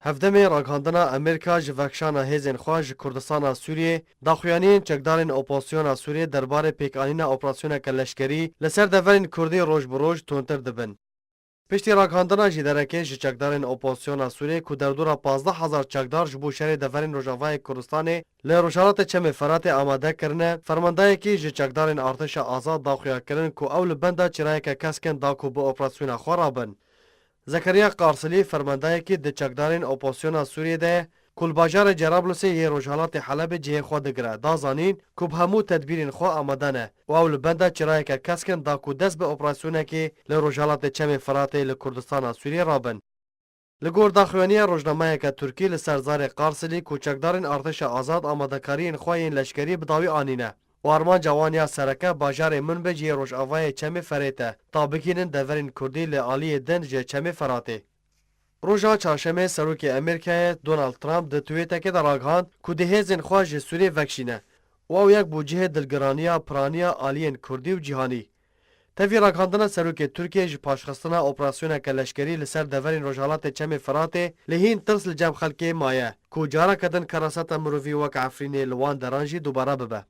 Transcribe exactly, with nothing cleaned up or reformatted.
Hevdemê ragihandina Amerîka ji vekişana hêzên xwe ji Kurdistana Sûriyê, daxuyaniyên çekdarên opozisyona Sûriyê derbarê pêkanîna operasyoneke leşkerî li ser deverên Kurdî roj bi roj tundtir dibin. Piştî ragihandina jî derekê ji çekdarên opozisyona Sûriyê ku derdora pazdeh hezar çekdar ji bo şerê deverên Rojavayê Kurdistanê li Rojhilatê Çemê Feratê amade kirine, fermandayekî ji çekdarên Artêşa Azad da xuya kirin ku ew li benda çirayeke keskin da ku bi operasyona xwe rabin. Zekeriya Qarsilî, fermandayekî di çekdarên opozisyona Sûriyê de ye, ku li bajarê Cerablusê yê rojhilatê Helebê cihê xwe digire, da zanîn ku bi hemû tedbîrên xwe amade ne û ew li benda çirayeke keskin da ku dest bi operasyonekê li rojhilatê Çemê Firatê li Kurdistana Sûriyê rabin. Li gor daxuyaniya rojnamayeke Tirkî li ser zarê Qarsilî ku çekdarên Artêşa Azad amadekariyên xwe yên leşkerî bi dawî anîne û armanca wan ya sereke bajarê Minbic yê rojavayê Çemê Ferêt e, ta bigihînin deverên Kurdî li aliyê din ji Çemê Feratê. Roja çarşemê Serokê Amerîkayê Donald Trump di twêtekê de ragihand ku dê hêzên xwe ji Sûriyê vekişîne û ew yek bû cihê dilgiraniya piraniya aliyên Kurdî û cîhanî. Tevî ragihandina Serokê Tirkiyê ji paşxistina operasyoneke leşkerî li ser deverên Rojhilatê Çemê Firatê lê hîn tirs li cem xelkê maye ku careke din keraseta mirovî wek Efrînê li wan deran jî dubare bibe.